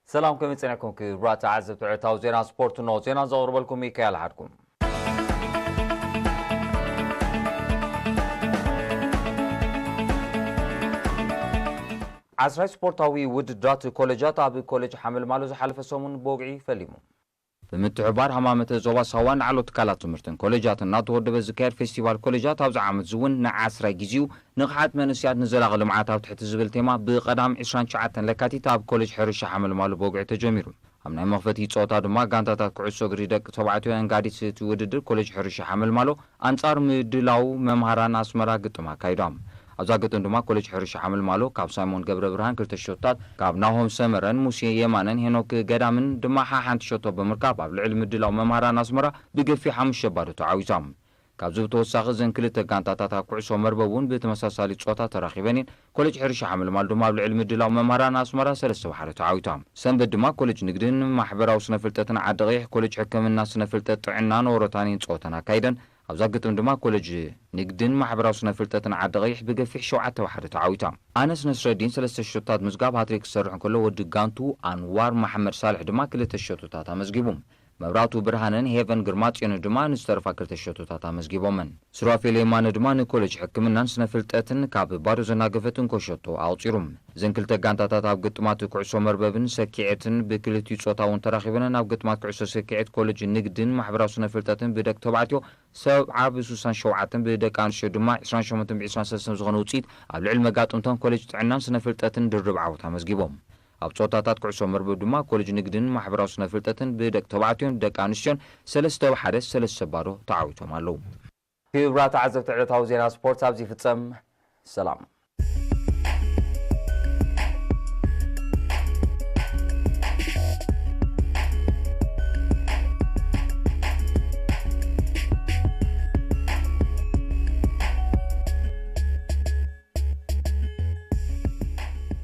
ሰላም፣ ከመይ ጸኒሕኩም ክቡራት ተዓዘብቲ ዕለታዊ ዜና ስፖርት? እንሆ ዜና ዘቕርበልኩም ሚካኤል ሓድኩም። ዓስራይ ስፖርታዊ ውድድራት ኮሌጃት ኣብ ኮሌጅ ሓመልማሎ ዝሓለፈ ሰሙን ብወግዒ ፈሊሙ። ብምትሕብባር ሃማመተ ዞባ ሳዋን ላዕለዎት ትካላት ትምህርትን ኮሌጃትን እናተወደበ ዝካየድ ፌስቲቫል ኮሌጃት ኣብዚ ዓመት እዚ እውን ንዓስራይ ግዜኡ ንቕሓት መንእሰያት ንዘላቒ ልምዓት ኣብ ትሕቲ ዝብል ቴማ ብቐዳም ዕስራን ትሽዓተን ለካቲት ኣብ ኮሌጅ ሕርሻ ሓመልማሎ ብወግዒ ተጀሚሩ። ኣብ ናይ መኽፈቲ ጸወታ ድማ ጋንታታት ኩዕሶ እግሪ ደቂ ተባዕትዮ ኣንጋዲት እቲ ውድድር ኮሌጅ ሕርሻ ሓመልማሎ ኣንጻር ምድላው መምሃራን ኣስመራ ግጥም ኣካይዶም። ኣብዛ ግጥም ድማ ኮሌጅ ሕርሻ ሓመልማሎ ካብ ሳይሞን ገብረ ብርሃን ክልተ ሸቶታት፣ ካብ ናሆም ሰመረን ሙሴ የማነን ሄኖክ ገዳምን ድማ ሓሓንቲ ሸቶ ብምርካብ ኣብ ልዕሊ ምድላው መምሃራን ኣስመራ ብገፊሕ ሓሙሽተ ባዶ ተዓዊቶም። ካብዚ ብተወሳኺ እዘን ክልተ ጋንታታት ኣብ ኩዕሶ መርበብ እውን ብተመሳሳሊ ጾታ ተራኺበን እየን። ኮሌጅ ሕርሻ ሓመልማሎ ድማ ኣብ ልዕሊ ምድላው መምሃራን ኣስመራ ሰለስተ ብሓደ ተዓዊቶም። ሰንበት ድማ ኮሌጅ ንግድን ማሕበራዊ ስነ ፍልጠትን ዓዲ ቀይሕ ኮሌጅ ሕክምና ስነ ፍልጠት ጥዕናን ኦሮታኒን ጸወተን ኣካይደን። ኣብዛ ግጥም ድማ ኮሌጅ ንግድን ማሕበራዊ ስነ ፍልጠትን ዓዲ ቀይሕ ብገፊሕ ሸውዓተ ብሓደ ተዓዊቶም። ኣነስ ነስረዲን ሰለስተ ሸቶታት ምዝጋብ ሃትሪክ ክሰርሕ እንከሎ፣ ወዲ ጋንቱ ኣንዋር መሓመድ ሳልሕ ድማ ክልተ ሸቶታት ኣመዝጊቡ። መብራቱ ብርሃንን ሄቨን ግርማጽዮንን ድማ ንዝተርፋ ክልተ ሸቶታት ኣመዝጊቦመን። ሱራፌል የማነ ድማ ንኮሌጅ ሕክምናን ስነ ፍልጠትን ካብ ባዶ ዘናገፈት እንኮ ሸቶ ኣቑጺሩ። እዘን ክልተ ጋንታታት ኣብ ግጥማት ኩዕሶ መርበብን ሰኪዔትን ብክልቲኡ ጾታ እውን ተራኺበን። ኣብ ግጥማት ኩዕሶ ሰኪዔት ኮሌጅ ንግድን ማሕበራዊ ስነ ፍልጠትን ብደቂ ተባዕትዮ ሰብዓ ብስሳን ሸውዓተን፣ ብደቂ ኣንስትዮ ድማ ዕስራን ሸሞንተን ብዕስራን ሰለስተን ዝኾነ ውጽኢት ኣብ ልዕሊ መጋጥምተን ኮሌጅ ጥዕናን ስነ ፍልጠትን ድርብ ዓወት ኣመዝጊቦም። ኣብ ጾታታት ኩዕሶ መርበብ ድማ ኮሌጅ ንግድን ማሕበራዊ ስነ ፍልጠትን ብደቂ ተባዕትዮን ደቂ ኣንስትዮን ሰለስተ ብሓደ፣ ሰለስተ ባዶ ተዓዊቶም ኣለዉ። ክቡራት ተዓዘብቲ፣ ዕለታዊ ዜና ስፖርት ኣብዚ ይፍጸም። ሰላም።